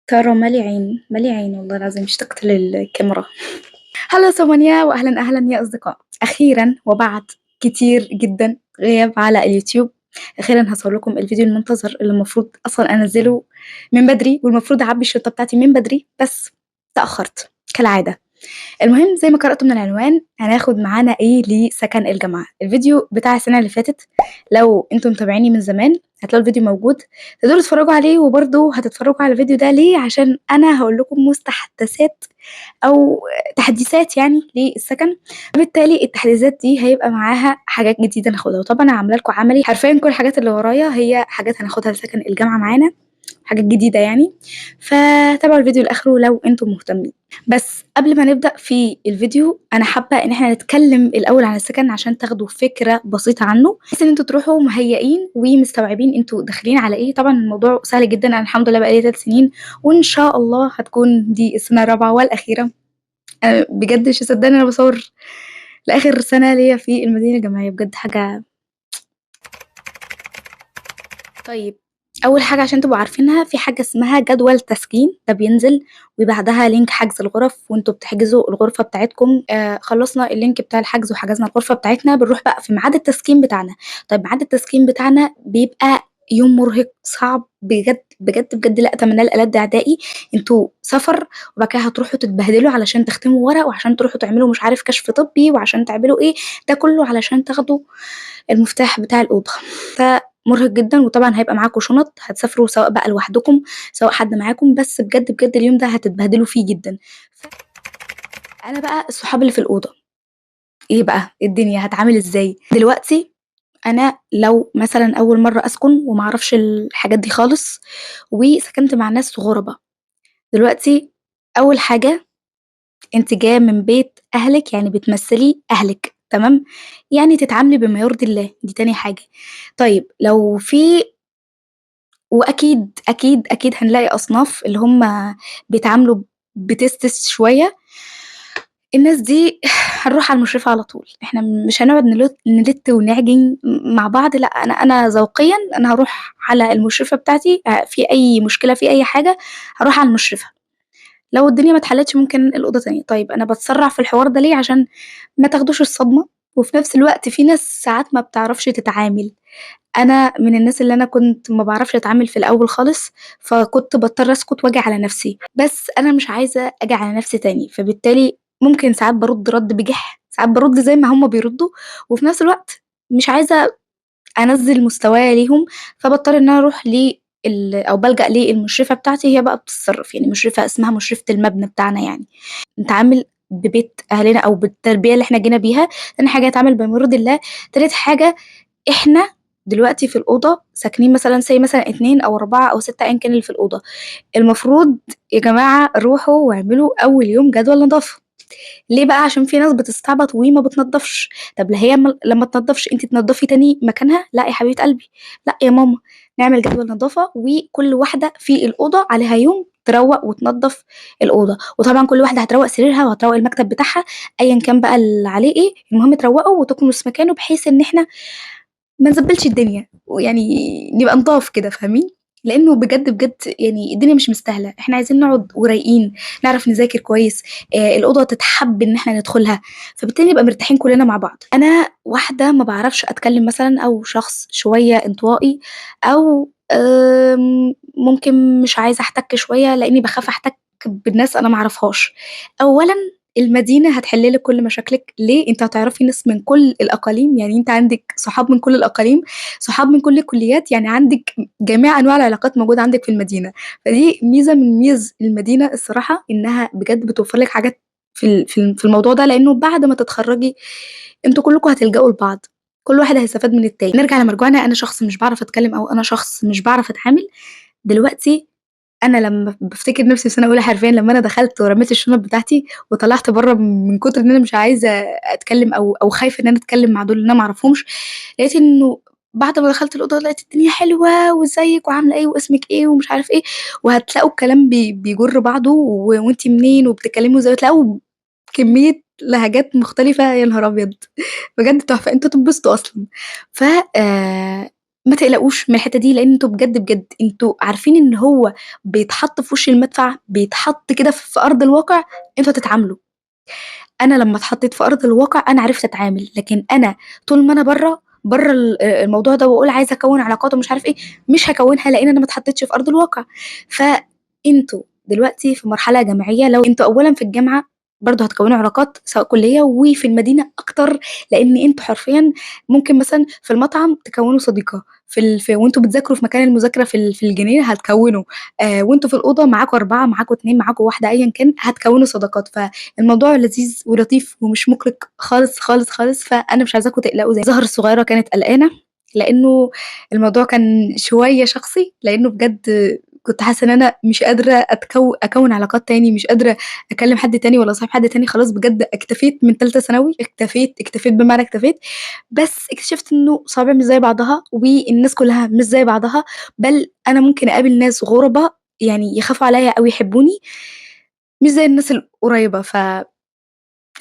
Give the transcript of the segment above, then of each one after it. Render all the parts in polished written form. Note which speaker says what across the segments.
Speaker 1: ترى مالي عين، مالي عين والله العظيم اشتقت للكاميرا. هلا سومانيا وأهلًا أهلًا يا أصدقاء. أخيرًا وبعد كتير جدًا غياب على اليوتيوب، أخيرًا هاصور لكم الفيديو المنتظر اللي المفروض أصلًا أنزله من بدري، والمفروض أعبي الشنطة بتاعتي من بدري، بس تأخرت كالعادة. المهم زي ما قرأتوا من العنوان هناخد معانا إيه لسكن الجامعة. الفيديو بتاع السنة اللي فاتت لو انتم متابعيني من زمان هتلاقوا الفيديو موجود، تقدروا تتفرجوا عليه، وبرضه هتتفرجوا على الفيديو ده ليه؟ عشان أنا هقول لكم مستحدثات أو تحديثات للسكن، وبالتالي التحديثات دي هيبقى معاها حاجات جديدة ناخدها. وطبعا أنا عاملة لكم عملي، حرفيا كل الحاجات اللي ورايا هي حاجات هناخدها لسكن الجامعة معانا، حاجات جديدة يعني، فتابعوا الفيديو لآخره لو انتم مهتمين. بس قبل ما نبدأ في الفيديو أنا حابة إن احنا نتكلم الأول عن السكن عشان تاخدوا فكرة بسيطة عنه، بحيث إن انتوا تروحوا مهيئين ومستوعبين انتوا داخلين على إيه. طبعا الموضوع سهل جدا، أنا الحمد لله بقالي 3 سنين وإن شاء الله هتكون دي السنة الرابعة والأخيرة. أنا بجد مش مصدقة إن أنا بصور لآخر سنة ليا في المدينة الجامعية، بجد حاجة. طيب أول حاجة عشان تبقوا عارفينها، في حاجة اسمها جدول تسكين، ده بينزل وبعدها link حجز الغرف وانتوا بتحجزوا الغرفة بتاعتكم. خلصنا ال link بتاع الحجز وحجزنا الغرفة بتاعتنا، بنروح بقى في ميعاد التسكين بتاعنا. طيب ميعاد التسكين بتاعنا بيبقى يوم مرهق صعب بجد بجد بجد، لا اتمناه لألد اعدائي. انتوا سفر وبعد كده هتروحوا تتبهدلوا علشان تختموا ورق، وعشان تروحوا تعملوا مش عارف كشف طبي، وعشان تعملوا ايه، ده كله علشان تاخدوا المفتاح بتاع الاوضه. فمرهق جدا، وطبعا هيبقى معاكم شنط، هتسافروا سواء بقى لوحدكم سواء حد معاكم، بس بجد بجد اليوم ده هتتبهدلوا فيه جدا. انا بقى الصحاب اللي في الاوضه ايه بقى الدنيا هتعامل ازاي دلوقتي؟ انا لو مثلا اول مره اسكن ومعرفش الحاجات دي خالص وسكنت مع ناس غربة، دلوقتي اول حاجه انت جايه من بيت اهلك، يعني بتمثلي اهلك، تمام؟ يعني تتعاملي بما يرضي الله، دي تاني حاجه. طيب لو في، واكيد اكيد اكيد هنلاقي اصناف اللي هم بيتعاملوا بتستس شويه، الناس دي هنروح على المشرفة على طول، احنا مش هنقعد نلت ونعجن مع بعض، لا انا ذوقيا انا هروح على المشرفة بتاعتي، في اي مشكلة في اي حاجة هروح على المشرفة، لو الدنيا ما اتحلتش ممكن الأوضة تانية. طيب انا بتسرع في الحوار ده ليه؟ عشان ما تاخدوش الصدمة، وفي نفس الوقت في ناس ساعات ما بتعرفش تتعامل. انا من الناس اللي انا كنت ما بعرفش اتعامل في الاول خالص، فكنت بضطر اسكت واجي على نفسي، بس انا مش عايزة اجي على نفسي تاني، فبالتالي ممكن ساعات برد رد بجح، ساعات برد زي ما هم بيردوا، وفي نفس الوقت مش عايزة انزل مستوايا ليهم، فبضطر ان انا اروح او بلجأ للمشرفة بتاعتي، هي بقى بتتصرف، يعني مشرفة اسمها مشرفة المبنى بتاعنا، يعني نتعامل ببيت اهلنا او بالتربية اللي احنا جينا بيها. تاني حاجة نتعامل بما يرضي الله. تالت حاجة احنا دلوقتي في الأوضة ساكنين مثلا سي مثلا 2 أو 4 أو 6 أيا كان اللي في الأوضة، المفروض يا جماعة روحوا واعملوا أول يوم جدول نظافة. ليه بقى؟ عشان في ناس بتستعبط وما بتنظفش. طب لا هي لما تنظفش انت تنظفي تاني مكانها؟ لا يا حبيبة قلبي، لا يا ماما، نعمل جدول نظافة وكل واحدة في الأوضة عليها يوم تروق وتنظف الأوضة، وطبعا كل واحدة هتروق سريرها وهتروق المكتب بتاعها أيا كان بقى اللي عليه ايه، المهم تروقه وتكنس مكانه بحيث ان احنا ما نزبلش الدنيا، ويعني نبقى نضاف كده، فاهمين؟ لانه بجد بجد الدنيا مش مستاهله، احنا عايزين نقعد ورايقين، نعرف نذاكر كويس، الاوضه تتحب ان احنا ندخلها، فبالتالي نبقى مرتاحين كلنا مع بعض. انا واحده ما بعرفش اتكلم مثلا، او شخص شويه انطوائي، او ممكن مش عايزه احتك شويه لاني بخاف احتك بالناس انا ما اعرفهاش. اولا المدينة هتحل لك كل مشاكلك. ليه؟ انت هتعرفي ناس من كل الأقاليم، يعني انت عندك صحاب من كل الأقاليم، صحاب من كل الكليات، يعني عندك جميع أنواع العلاقات موجودة عندك في المدينة. فدي ميزة من ميز المدينة الصراحة، إنها بجد بتوفر لك حاجات في الموضوع ده، لأنه بعد ما تتخرجي انتوا كلكم هتلجأوا لبعض، كل واحد هيستفاد من التاني. نرجع لمرجوعنا، أنا شخص مش بعرف أتكلم أو أنا شخص مش بعرف أتعامل. دلوقتي أنا لما بفتكر نفسي في سنة أولى حرفياً لما أنا دخلت ورميت الشنط بتاعتي وطلعت بره من كتر إن أنا مش عايزة أتكلم أو خايفة إن أنا أتكلم مع دول اللي أنا ما أعرفهمش، لقيت إنه بعد ما دخلت الأوضة لقيت الدنيا حلوة وإزيك وعاملة إيه واسمك إيه ومش عارف إيه، وهتلاقوا الكلام بيجر بعضه وأنتي منين وبتتكلموا إزاي، وتلاقوا كمية لهجات مختلفة. يا نهار أبيض بجد تحفة، أنتوا تنبسطوا أصلاً. ما تقلقوش من الحتة دي، لأن انتوا بجد بجد انتوا عارفين إن هو بيتحط في وش المدفع، بيتحط كده في أرض الواقع، انتوا هتتعاملوا. أنا لما اتحطيت في أرض الواقع أنا عرفت أتعامل، لكن أنا طول ما أنا بره الموضوع ده وأقول عايزة أكون علاقات ومش عارف إيه، مش هكونها لأن أنا ما اتحطيتش في أرض الواقع. فأنتوا دلوقتي في مرحلة جامعية، لو انتوا أولاً في الجامعة برضه هتكونوا علاقات سواء كلية وفي المدينة أكتر، لأن انتوا حرفياً ممكن مثلاً في المطعم تكونوا صديقة، وانتوا بتذاكروا في مكان المذاكرة في الجنينة هتكونوا، وانتوا في الأوضة معاكوا 4، معاكوا 2، معاكوا 1، أياً كان هتكونوا صداقات. فالموضوع لذيذ ولطيف ومش مقلق خالص خالص خالص، فأنا مش عايزاكوا تقلقوا. زي زهر الصغيرة كانت قلقانة لأنه الموضوع كان شوية شخصي، لأنه بجد كنت حاسة إن أنا مش قادرة أكون علاقات تاني، مش قادرة أكلم حد تاني ولا أصاحب حد تاني، خلاص بجد اكتفيت من تالتة ثانوي، اكتفيت بمعنى اكتفيت. بس اكتشفت إنه صوابعي مش زي بعضها والناس كلها مش زي بعضها، بل أنا ممكن أقابل ناس غرباء يخافوا عليا أو يحبوني مش زي الناس القريبة،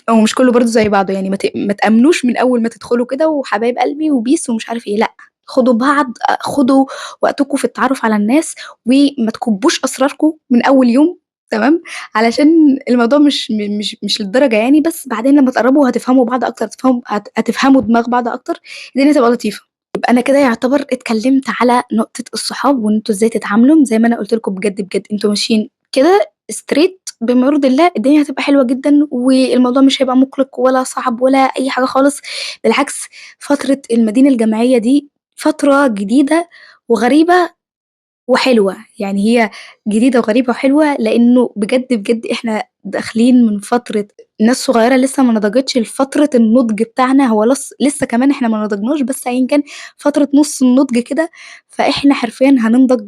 Speaker 1: أو مش كله برضه زي بعضه، ما تأمنوش من أول ما تدخلوا كده وحبايب قلبي وبيس ومش عارف إيه، لأ خدوا بعض، خدوا وقتكم في التعرف على الناس وما تكبوش أسراركم من أول يوم، تمام؟ علشان الموضوع مش للدرجة يعني، بس بعدين لما تقربوا هتفهموا بعض أكتر، هتفهموا دماغ بعض أكتر، الدنيا تبقى لطيفة. يبقى أنا كده يعتبر اتكلمت على نقطة الصحاب وإن انتوا إزاي تتعاملوا. زي ما أنا قلت لكم بجد بجد انتوا ماشيين كده ستريت بما يرضي الله، الدنيا هتبقى حلوة جدا والموضوع مش هيبقى مقلق ولا صعب ولا أي حاجة خالص. بالعكس فترة المدينة الجامعية دي فترة جديدة وغريبة وحلوة، هي جديدة وغريبة وحلوة، لأنه بجد بجد إحنا داخلين من فترة ناس صغيرة لسه ما نضجتش لفترة النضج بتاعنا، هو لسه كمان إحنا ما نضجناش، بس أيا كان فترة نص النضج كده، فإحنا حرفيا هننضج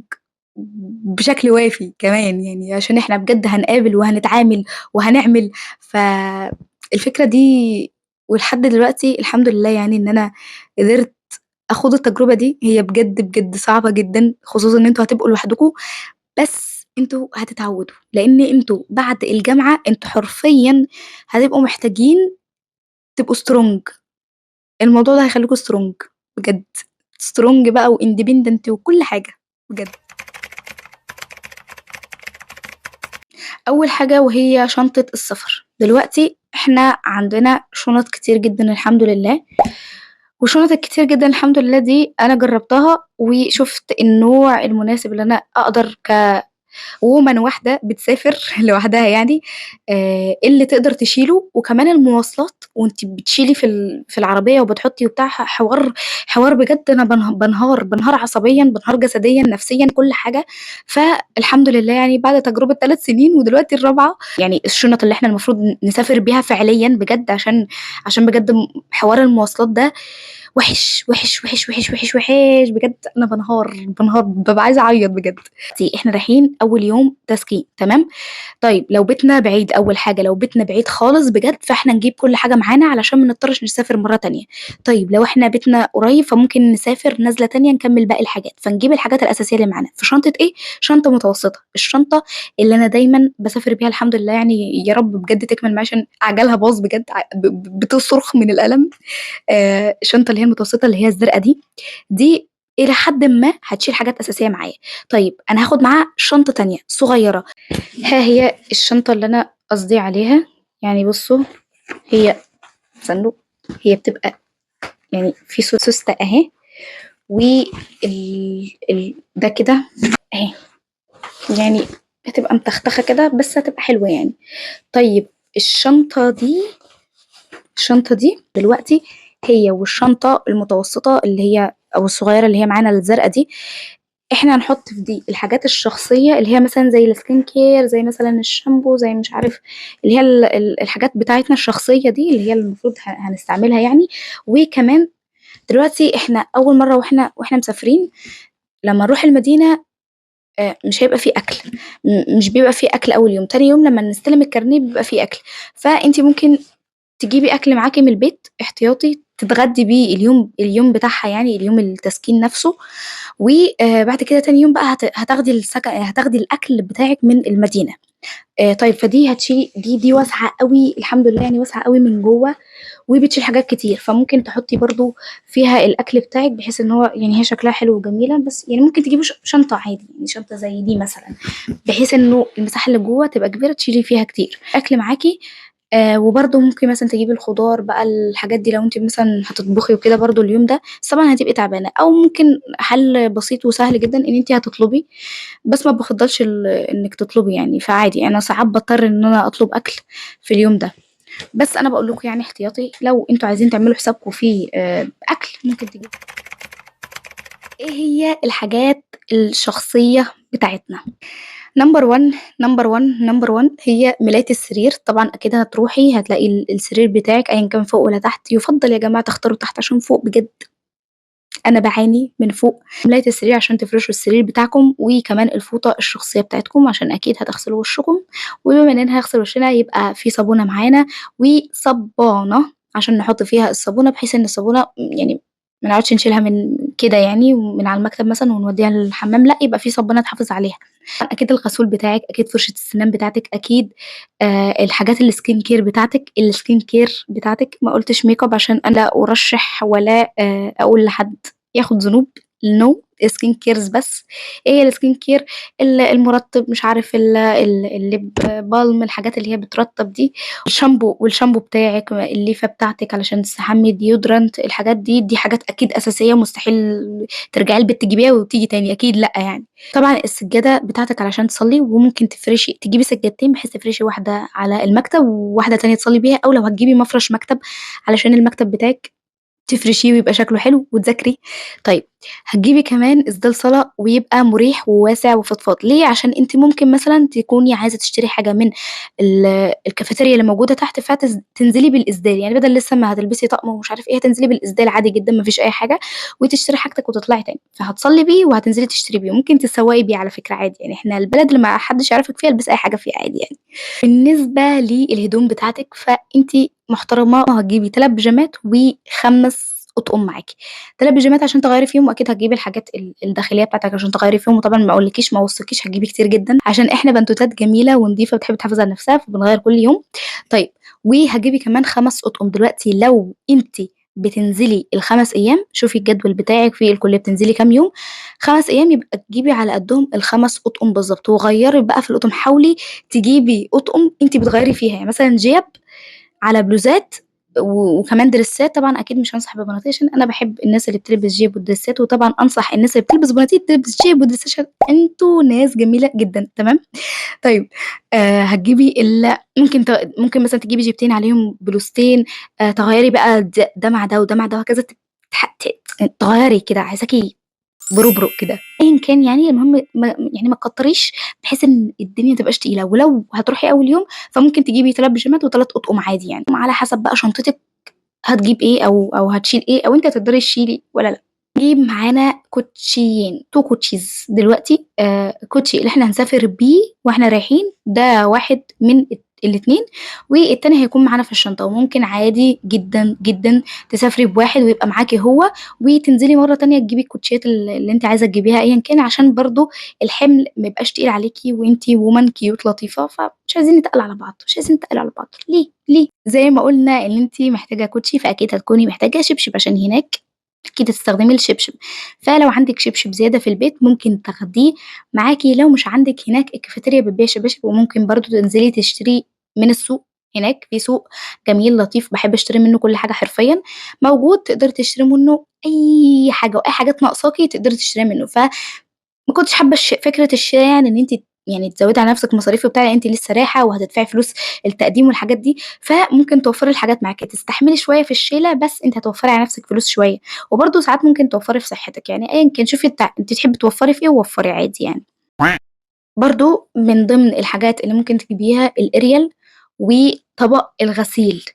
Speaker 1: بشكل وافي كمان، عشان إحنا بجد هنقابل وهنتعامل وهنعمل. فالفكرة دي ولحد دلوقتي الحمد لله إن أنا قدرت أخوض التجربة دي، هي بجد بجد صعبة جدا، خصوصا إن انتوا هتبقوا لوحدكم، بس انتوا هتتعودوا، لأن انتوا بعد الجامعة انتوا حرفيا هتبقوا محتاجين تبقوا strong. الموضوع ده هيخليكوا strong بجد، strong بقى و independent وكل حاجة بجد. أول حاجة وهي شنطة السفر. دلوقتي احنا عندنا شنط كتير جدا الحمد لله، وشنط الكتير جدا الحمد لله دي أنا جربتها وشفت النوع المناسب اللي أنا أقدر ك وومن واحدة بتسافر لوحدها اللي تقدر تشيله، وكمان المواصلات وانت بتشيلي في العربية وبتحطي وبتاع، حوار بجد. أنا بنهار عصبيا، بنهار جسديا، نفسيا، كل حاجة. فالحمد لله بعد تجربة 3 سنين ودلوقتي الرابعة، الشنط اللي احنا المفروض نسافر بيها فعليا بجد، عشان بجد حوار المواصلات ده وحش وحش وحش وحش وحش وحش بجد. أنا بنهار، ببقى عايزة أعيط بجد. احنا رايحين أول يوم تسكين، تمام؟ طيب لو بيتنا بعيد، أول حاجة لو بيتنا بعيد خالص بجد، فاحنا نجيب كل حاجة معانا علشان ما نضطرش نسافر مرة تانية. طيب لو احنا بيتنا قريب فممكن نسافر نزلة تانية نكمل باقي الحاجات، فنجيب الحاجات الأساسية اللي معانا في شنطة إيه؟ شنطة متوسطة، الشنطة اللي أنا دايماً بسافر بيها الحمد لله، يا رب بجد تكمل معايا عشان عجلها باظ بجد، بتصرخ من الألم. الشنطة اللي هي المتوسطة اللي هي الزرقاء دي إلى حد ما هتشيل حاجات أساسية معايا. طيب أنا هاخد معاها شنطة تانية صغيرة، ها هي الشنطة اللي أنا قصدي عليها. بصوا هي استنوا، هي بتبقى في سوستة أهي، و ده كده أهي، هتبقى متختخة كده بس هتبقى حلوة. طيب الشنطة دي دلوقتي هي والشنطة المتوسطة اللي هي أو الصغيرة اللي هي معانا الزرقاء دي، إحنا هنحط في دي الحاجات الشخصية اللي هي مثلا زي السكين كير، زي مثلا الشامبو، زي مش عارف اللي هي الحاجات بتاعتنا الشخصية دي اللي هي المفروض هنستعملها. وكمان دلوقتي إحنا أول مرة وإحنا مسافرين لما نروح المدينة، مش هيبقى فيه أكل، مش بيبقى فيه أكل أول يوم. تاني يوم لما نستلم الكارنيه بيبقى فيه أكل، فأنتي ممكن تجيبي أكل معاكي من البيت احتياطي تتغدي بيه اليوم بتاعها، يعني اليوم التسكين نفسه. وبعد كده تاني يوم بقى هتاخدي السكن، هتاخدي الأكل بتاعك من المدينة. طيب فدي هتشيلي دي واسعة أوي الحمد لله، يعني واسعة أوي من جوّه وبتشيل حاجات كتير، فممكن تحطي برضه فيها الأكل بتاعِك بحيث إن هو يعني هي شكلها حلو وجميلة، بس يعني ممكن تجيبي شنطة عادي، يعني شنطة زي دي مثلًا، بحيث إنه المساحة اللي جوّه تبقى كبيرة تشيلي فيها كتير. أكل معاكِ، وبرضه ممكن مثلًا تجيبي الخضار بقى الحاجات دي لو أنتِ مثلًا هتطبخي وكده برضه اليوم ده، بس طبعًا هتبقي تعبانة، أو ممكن حل بسيط وسهل جدًا إن أنتِ هتطلبي، بس ما بافضّلش إنِّك تطلبي يعني، فعادي أنا ساعات باضطر إن أنا أطلب أكل في اليوم ده، بس أنا باقول لكم يعني احتياطي لو أنتم عايزين تعملوا حسابكم في أكل ممكن تجيبوا. إيه هي الحاجات الشخصية بتاعتنا؟ number 1، number 1، number 1 هي ملاية السرير. طبعًا أكيد هتروحي هتلاقي السرير بتاعِك أيًا كان فوق ولا تحت، يُفضّل يا جماعة تختاروا تحت عشان فوق بجد أنا باعاني من فوق. ملاية السرير عشان تفرشوا السرير بتاعكم، وكمان الفوطة الشخصية بتاعتكم عشان أكيد هتغسلوا وشكم، وبما إننا هنغسل وشنا يبقى في صابونة معانا وصبانة عشان نحط فيها الصابونة، بحيث إن الصابونة يعني ما نقعدش نشيلها من كده يعني ومن على المكتب مثلًا ونوديها للحمام، لأ يبقى في صبانة تحافظ عليها. أكيد الغسول بتاعِك، أكيد فرشة السنان بتاعتِك، أكيد، الحاجات الskin care بتاعتِك، الskin care بتاعتِك، ما قُلتش make up عشان أنا لا أرشح ولا، أقول لحد ياخد ذنوب، no skin cares بس. إيه هي الskin care؟ المرطب، مش عارف الليب بالم، الحاجات اللي هي بترطب دي، والشامبو بتاعِك، الليفة بتاعتِك علشان تستحمي، ديودرنت، الحاجات دي، دي حاجات أكيد أساسية مستحيل ترجعي البيت تجيبيها وتيجي تاني، أكيد لأ يعني. طبعًا السجادة بتاعتِك علشان تصلي، وممكن تجيبي سجادتين بحيث تفرشي واحدة على المكتب وواحدة تانية تصلي بيها، أو لو هتجيبي مفرش مكتب علشان المكتب بتاعِك تفرشيه ويبقى شكله حلو وتذاكري. طيب هتجيبي كمان إسدال صلاة ويبقى مريح وواسع وفضفاض، ليه؟ عشان انت ممكن مثلا تكوني عايزة تشتري حاجة من الكافيتيريا اللي موجودة تحت، فتنزلي بالإسدال، يعني بدل لسه ما هتلبسي طقم ومش عارف ايه، هتنزلي بالإسدال عادي جدا مفيش أي حاجة، وتشتري حاجتك وتطلعي تاني، فهتصلي بيه وهتنزلي تشتري بيه، وممكن تسوقي بيه على فكرة عادي، يعني احنا البلد اللي ما حدش يعرفك فيها البسي أي حاجة فيها عادي يعني. بالنسبة للهدوم بتاعتك فانت محترمة وهتجيبي 3 بيجامات و5 أطقم معاكي، 3 بيجامات عشان تغيري فيهم، وأكيد هتجيبي الحاجات الداخلية بتاعتك عشان تغيري فيهم، وطبعا ما أقولكيش ما أوصيكيش هتجيبي كتير جدا عشان إحنا بنتوتات جميلة ونظيفة بتحب تحافظ على نفسها فبنغير كل يوم. طيب وهتجيبي كمان 5 أطقم. دلوقتي لو أنت بتنزلي ال5 أيام، شوفي الجدول بتاعك في الكلية بتنزلي كام يوم، 5 أيام يبقى تجيبي على قدهم ال5 أطقم بالظبط، وغيري بقى في الأطقم، حاولي تجيبي أطقم أنت بتغيري فيها، يعني مثلا جيب على بلوزات وكمان دريسات. طبعا اكيد مش هنصح ببناطيل عشان انا بحب الناس اللي بتلبس جيب ودريسات، وطبعا انصح الناس اللي بتلبس بناطيل تلبس جيب ودريسات عشان انتوا ناس جميله جدا. تمام. طيب، هتجيبي ممكن ممكن مثلا تجيبي جيبتين عليهم بلوزتين، تغيري بقى ده مع ده وده مع ده وهكذا، تغيري كده، عايزاكي بربرق كده ايا كان يعني. المهم ما تكتريش بحيث ان الدنيا ما تبقاش تقيله. ولو هتروحي اول يوم فممكن تجيبي 3 بيجامات وتلات اطقم عادي، يعني على حسب بقى شنطتك هتجيب ايه او هتشيل ايه، او انت هتقدري تشيلي ولا لا. نجيب معانا كوتشيين، 2 كوتشيز دلوقتي. كوتشي اللي احنا هنسافر بيه واحنا رايحين ده واحد من الاتنين، والتاني هيكون معانا في الشنطة، وممكن عادي جدا جدا تسافري بواحد ويبقى معاكي هو، وتنزلي مرة تانية تجيبي الكوتشيات اللي انت عايزة تجيبيها ايا كان، عشان برضو الحمل ما يبقاش تقيل عليكي، وانتي وومن كيوت لطيفة، فمش عايزين نتقل على بعض، مش عايزين نتقل على بعض. ليه؟ ليه؟ زي ما قلنا ان انتي محتاجة كوتشي، فاكيد هتكوني محتاجة شبشب، عشان هناك اكيد هتستخدمي الشبشب. فلو عندك شبشب زيادة في البيت ممكن تاخديه معاكي، لو مش عندك هناك الكافيتيريا بتبيع شباشب، وممكن برضو تنزلي تشتري من السوق هناك، في سوق جميل لطيف بحب اشتري منه كل حاجة حرفيا موجود، تقدري تشتري منه اي حاجة، واي حاجات ناقصاكي تقدري تشتريها منه. ف ما كنتش حابة فكرة الشراء، يعني ان انت تزودي على نفسك مصاريف وبتاع، لان انت لسه رايحه وهتدفعي فلوس التقديم والحاجات دي، فممكن توفري الحاجات معاكي، تستحملي شويه في الشيله بس انت هتوفري على نفسك فلوس شويه، وبرده ساعات ممكن توفري في صحتك، يعني ايا كان شوفي انت تحبي توفري في ايه ووفري عادي يعني. برده من ضمن الحاجات اللي ممكن تجيبيها الاريال وطبق الغسيل،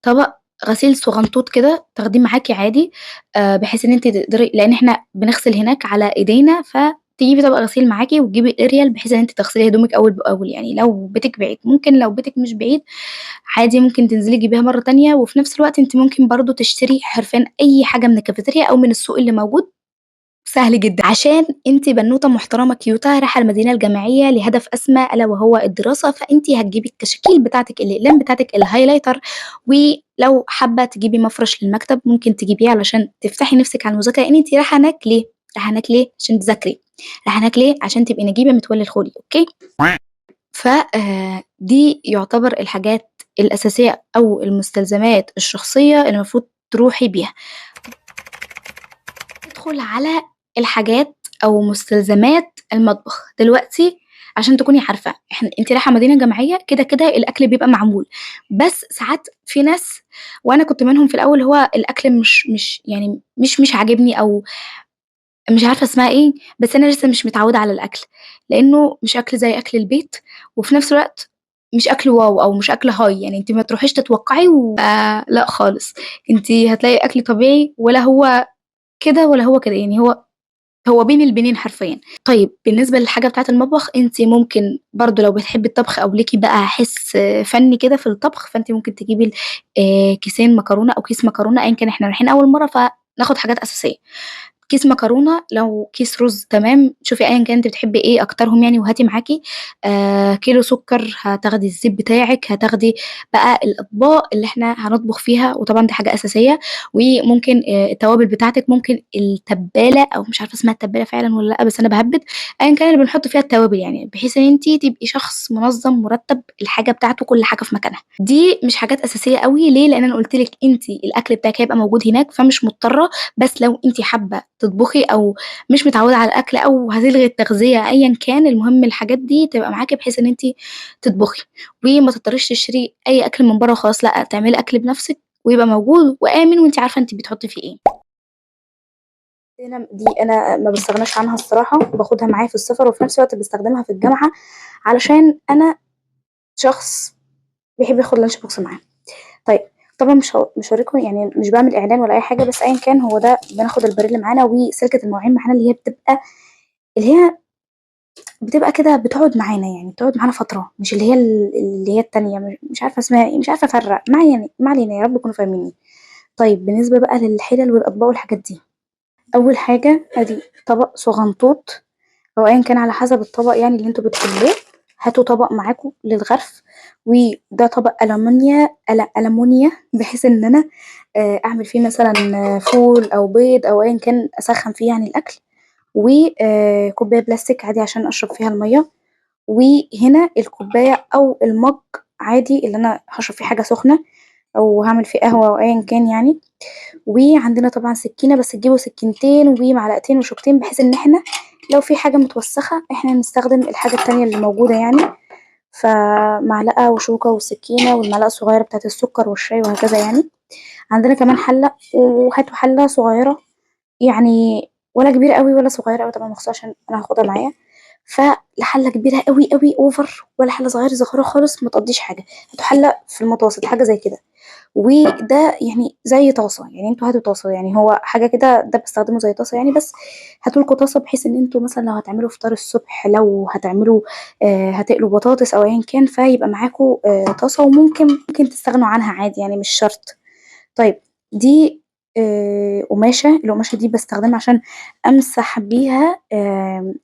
Speaker 1: طبق غسيل صغنطوط كده تاخديه معاكي عادي، بحيث ان انت تقدري، لان احنا بنغسل هناك على ايدينا، ف تجيبي طبق غسيل معاكي وتجيبي الاريال بحيث ان انت تغسلي هدومك اول باول. يعني لو بيتك بعيد، ممكن لو بيتك مش بعيد عادي ممكن تنزلي تجيبيها مره تانية، وفي نفس الوقت انت ممكن برضو تشتري حرفيا اي حاجه من الكافيتيريا او من السوق اللي موجود سهل جدًا. عشان أنتِ بنوتة محترمة كيوتة رايحة المدينة الجامعية لهدف أسمى ألا وهو الدراسة، فأنتِ هتجيبي الكشاكيل بتاعتِك، الأقلام بتاعتِك، ال highlighter، ولو حابة تجيبي مفرش للمكتب ممكن تجيبيه علشان تفتحي نفسِك على المذاكرة، لإن أنتِ رايحة هناك ليه؟ رايحة هناك ليه؟ عشان تذاكري، رايحة هناك ليه؟ عشان تبقي نجيبة متولي الخولي، okay؟ ف دي يعتبر الحاجات الأساسية أو المستلزمات الشخصية اللي المفروض تروحي بيها. ندخل على الحاجات أو مستلزمات المطبخ. دلوقتي عشان تكوني عارفة، أنتِ رايحة مدينة جامعية كده، كده الأكل بيبقى معمول، بس ساعات في ناس وأنا كنت منهم في الأول، هو الأكل مش يعني مش عاجبني أو مش عارفة اسمها إيه، بس أنا لسه مش متعودة على الأكل، لإنه مش أكل زي أكل البيت، وفي نفس الوقت مش أكل wow أو مش أكل high، يعني أنتِ ما تروحيش تتوقعي و لأ خالص، أنتِ هتلاقي أكل طبيعي ولا هو كده ولا هو كده، يعني هو بين البينين حرفيًا. طيب بالنسبة للحاجة بتاعة المطبخ، أنتِ ممكن برضه لو بتحبي الطبخ أو ليكِ بقى حِس فني كده في الطبخ، فأنتِ ممكن تجيبي كيسين مكرونة أو كيس مكرونة أيًا كان، إحنا رايحين أول مرة فناخد حاجات أساسية. كيس مكرونة، لو كيس رز تمام، شوفي أيًا كان أنتِ بتحبي إيه أكترهم يعني وهاتي معاكِ. كيلو سكر، هتاخدي الزيت بتاعِك، هتاخدي بقى الأطباق اللي إحنا هنطبخ فيها، وطبعًا دي حاجة أساسية، وممكن التوابل بتاعتِك، ممكن التبالة أو مش عارفة اسمها التبالة فعلًا والّا لأ، بس أنا باهبِّد، أيًا كان اللي بنحط فيها التوابل يعني، بحيث إن أنتِ تبقي شخص منظم مرتب الحاجة بتاعته كل حاجة في مكانها. دي مش حاجات أساسية أوي، ليه؟ لإن أنا قُلت لِك أنتِ الأكل بتاعِك هيبقى موجود هناك، فمش مضطرة، بس لو أنتِ حابة تطبخي أو مش متعودة على الأكل أو هتلغي التغذية أيًا كان، المهم الحاجات دي تبقى معاكِ بحيث إن أنتِ تطبخي، وما تضطريش تشتري أي أكل من برّه وخلاص، لأ، تعملي أكل بنفسِك ويبقى موجود وآمن وأنتِ عارفة أنتِ بتحطي فيه إيه. دي أنا ما باستغناش عنها الصراحة، وباخدها معايا في السفر، وفي نفس الوقت باستخدمها في الجامعة، علشان أنا شخص بيحب ياخد lunch box معاه. طيب طبعًا مش هاوريكم، يعني مش باعمل إعلان ولا أي حاجة، بس أيًا كان هو ده بناخد البريل معانا وسلكة المواعين معانا، اللي هي بتبقى كده بتقعد معانا، يعني بتقعد معانا فترة، مش اللي هي اللي هي التانية، مش عارفة اسمها إيه، مش عارفة أفرّق، ما علينا، يا رب تكونوا فاهمينّي. طيب بالنسبة بقى للحلل والأطباق والحاجات دي، أول حاجة أدي طبق صغنطوط أو أيًا كان على حسب الطبق يعني اللي أنتم بتحبوه، هاتوا طبق معاكم للغرف، وده طبق ألمونيا، بحيث إن أنا أعمل فيه مثلًا فول أو بيض أو أيًا كان، أسخّن فيه يعني الأكل، و كوباية بلاستيك عادي عشان أشرب فيها المَيّة، وهنا الكوباية أو المَج عادي اللي أنا هاشرب فيه حاجة سخنة أو هاعمل فيه قهوة أو أيًا كان يعني. وعندنا طبعًا سكينة، بس تجيبوا سكينتين ومعلقتين وشوكتين، بحيث إن إحنا لو في حاجة متوسخة إحنا نستخدم الحاجة التانية اللي موجودة يعني. فمعلقة وشوكة وسكينة والمعلقة الصغيرة بتاعة السكر والشاي وهكذا يعني. عندنا كمان حلة، وهاتوا حلة صغيرة يعني، ولا كبيرة أوي ولا صغيرة أوي طبعًا مخصوص عشان أنا هاخدها معايا، فلا حلة كبيرة أوي أوي over ولا حلة صغيرة صغيرة خالص ما تقضيش حاجة، هاتوا حلة في المتوسط حاجة زي كده. وده يعني زي طاسة، يعني انتوا هاتوا طاسة، يعني هو حاجة كده ده بستخدمه زي طاسة يعني، بس هاتوا لكم طاسة بحيث ان انتوا مثلا لو هتعملوا فطار الصبح، لو هتقلوا بطاطس او ايا كان، فيبقى معاكم طاسة، وممكن تستغنوا عنها عادي يعني مش شرط. طيب دي قماشة، القماشة دي بستخدمها عشان امسح بيها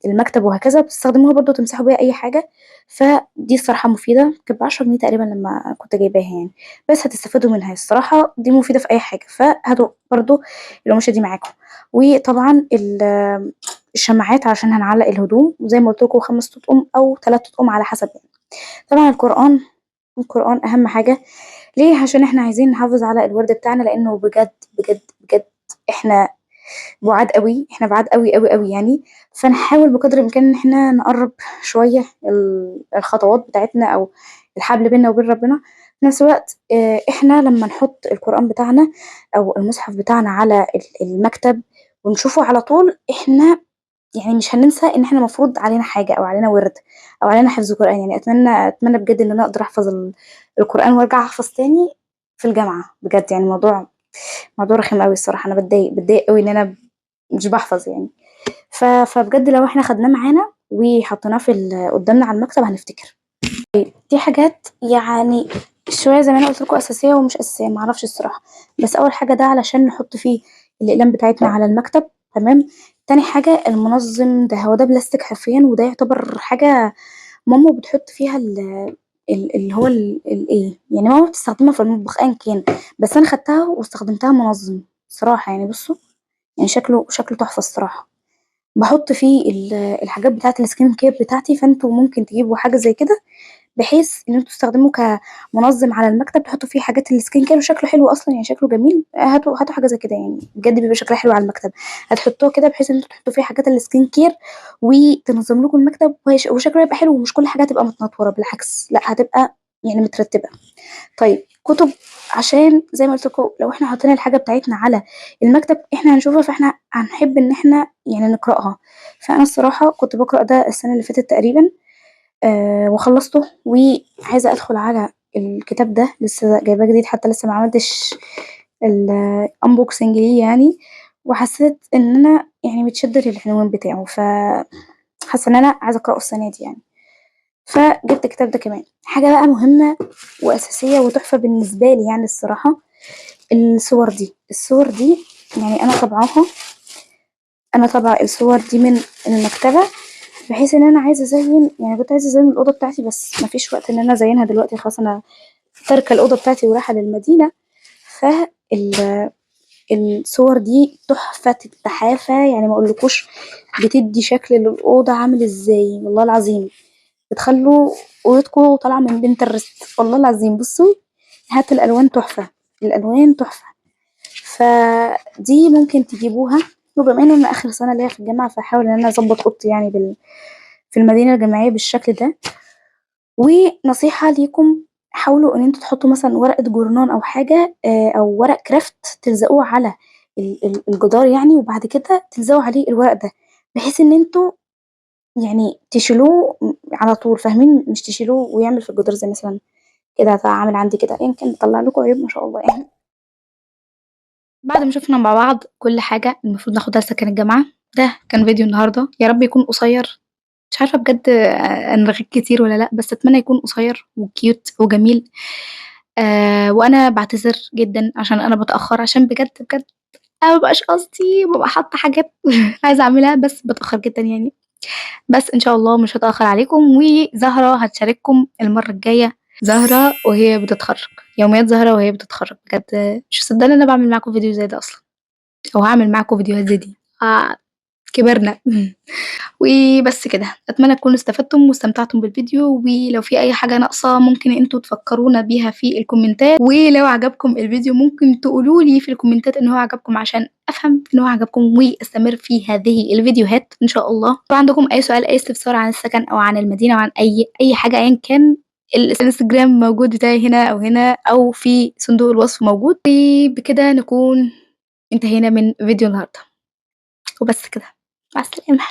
Speaker 1: المكتب وهكذا، بتستخدموها برضو تمسحوا بيها اي حاجة، فدي الصراحة مفيدة، كانت ب10 جنيه تقريبا لما كنت جايباها يعني، بس هتستفادوا منها الصراحة، دي مفيدة في اي حاجة، فهاتوا برضو القماشة دي معاكم. وطبعا الشماعات عشان هنعلق الهدوم، وزي ما قلت لكم 5 تطقم او 3 تطقم على حسب يعني. طبعا القرآن اهم حاجة، ليه؟ عشان احنا عايزين نحافظ على الورد بتاعنا، لانه بجد بجد بجد احنا بعاد قوي، احنا بعاد قوي قوي قوي يعني، فنحاول بقدر الامكان ان احنا نقرب شويه الخطوات بتاعتنا او الحبل بينا وبين ربنا. في نفس الوقت، احنا لما نحط القرآن بتاعنا او المصحف بتاعنا على المكتب ونشوفه على طول، احنا مش هننسى ان احنا المفروض علينا حاجه او علينا ورد او علينا حفظ قرآن يعني. اتمنى بجد ان انا اقدر احفظ القرآن وارجع احفظ تاني في الجامعه بجد يعني. موضوع رخم قوي الصراحه، انا بتضايق قوي ان انا مش بحفظ يعني. فبجد لو احنا خدناه معانا وحطيناه في قدامنا على المكتب هنفتكر. طيب، دي حاجات شويه زي ما انا قلت لكم اساسيه ومش اساسيه، ما اعرفش الصراحه، بس اول حاجه ده علشان نحط فيه الاقلام بتاعتنا على المكتب، تمام. تاني حاجة المنظم ده، هو ده بلاستيك حرفيا، وده يعتبر حاجة ماما بتحط فيها اللي هو الايه يعني ماما بتستخدمها في المطبخ ايا كان، بس انا خدتها واستخدمتها منظم صراحة. يعني بصوا يعني شكله تحفة الصراحة. بحط فيه الحاجات بتاعه ال skin care بتاعتي، فانتوا ممكن تجيبوا حاجة زي كده بحيث ان انتوا تستخدموه كمنظم على المكتب، تحطوا فيه حاجات ال skin care وشكله حلو اصلا، يعني شكله جميل. هاتوا حاجة زي كده، يعني بجد بيبقى شكلها حلو على المكتب. هتحطوه كده بحيث ان انتوا تحطوا فيه حاجات ال skin care وتنظم لكم المكتب، وشكله هيبقى حلو، ومش كل حاجة هتبقى متنطوره، بالعكس لا هتبقى يعني مترتبة. طيب كتب، عشان زي ما قلت لكم لو احنا حاطين الحاجة بتاعتنا على المكتب احنا هنشوفها، فاحنا هنحب ان احنا يعني نقراها. فانا الصراحة كنت بقرا ده السنة اللي فاتت تقريبا، وخلصته، وعايزه ادخل على الكتاب ده، لسه جايباه جديد، حتى لسه ما عملتش ال unboxing ليه يعني، وحسيت ان انا يعني متشده للعنوان بتاعه، فحاسه ان انا عايزه اقراه السنة دي يعني، فجبت الكتاب ده كمان. حاجة بقى مهمة واساسية وتحفه بالنسبة لي يعني الصراحة، الصور دي، الصور دي يعني انا طبعاها، انا طبعا الصور دي من المكتبة، بحيث ان انا عايزه ازين، يعني كنت عايزه ازين الاوضة بتاعتي، بس مفيش وقت ان انا ازينها دلوقتي، خلاص انا تاركه الاوضة بتاعتي ورايحه للمدينة. فالصور دي تحفة التحافه، يعني ما اقولكوش بتدي شكل للاوضه عامل ازاي، والله العظيم بتخلوا اوضتكم طالعه من بنترست والله العظيم. بصوا هاتوا الالوان تحفة، الالوان تحفة، فدي ممكن تجيبوها. وبما ان انا اخر سنة ليا في الجامعة، فهحاول ان انا اظبط اوضتي يعني في المدينة الجامعية بالشكل ده. ونصيحة ليكم، حاولوا ان انتوا تحطوا مثلا ورقة جورنان او حاجة، او ورق كرافت تلزقوه على الجدار يعني، وبعد كده تلزقوا عليه الورق ده، بحيث ان انتوا يعني تشيلوه على طول، فاهمين؟ مش تشيلوه ويعمل في الجدار زي مثلا كده، عامل عندي كده، يمكن طلع لكم عيوب ما شاء الله يعني. بعد ما شفنا مع بعض كل حاجة المفروض ناخدها لسكن الجامعة، ده كان فيديو النهارده، يا رب يكون قصير، مش عارفه بجد انا رغيت كتير ولا لا، بس اتمنى يكون قصير وكيوت وجميل. وانا بعتذر جدا عشان انا بتاخر، عشان بجد بجد انا مبقاش قصدي، ببقى حاطه حاجات عايزه اعملها بس بتاخر جدا يعني. بس ان شاء الله مش هتاخر عليكم، وزهرة هتشارككم المرة الجاية، زهره وهي بتتخرج، يوميات زهره وهي بتتخرج. بجد مش مصدقه ان انا بعمل معاكم فيديو زي ده اصلا، او هعمل معاكم فيديوهات زي دي. كبرنا. وبس كده، اتمنى تكونوا استفدتم واستمتعتم بالفيديو، ولو في اي حاجة ناقصه ممكن انتوا تفكرونا بيها في الكومنتات، ولو عجبكم الفيديو ممكن تقولوا لي في الكومنتات ان هو عجبكم عشان افهم ان هو عجبكم واستمر في هذه الفيديوهات ان شاء الله. لو عندكم اي سؤال، اي استفسار عن السكن او عن المدينة او عن اي حاجة ايا كان، الانستجرام موجود بتاعي هنا او هنا او في صندوق الوصف موجود. وبكده نكون انتهينا من فيديو النهارده، وبس كده، مع السلامة.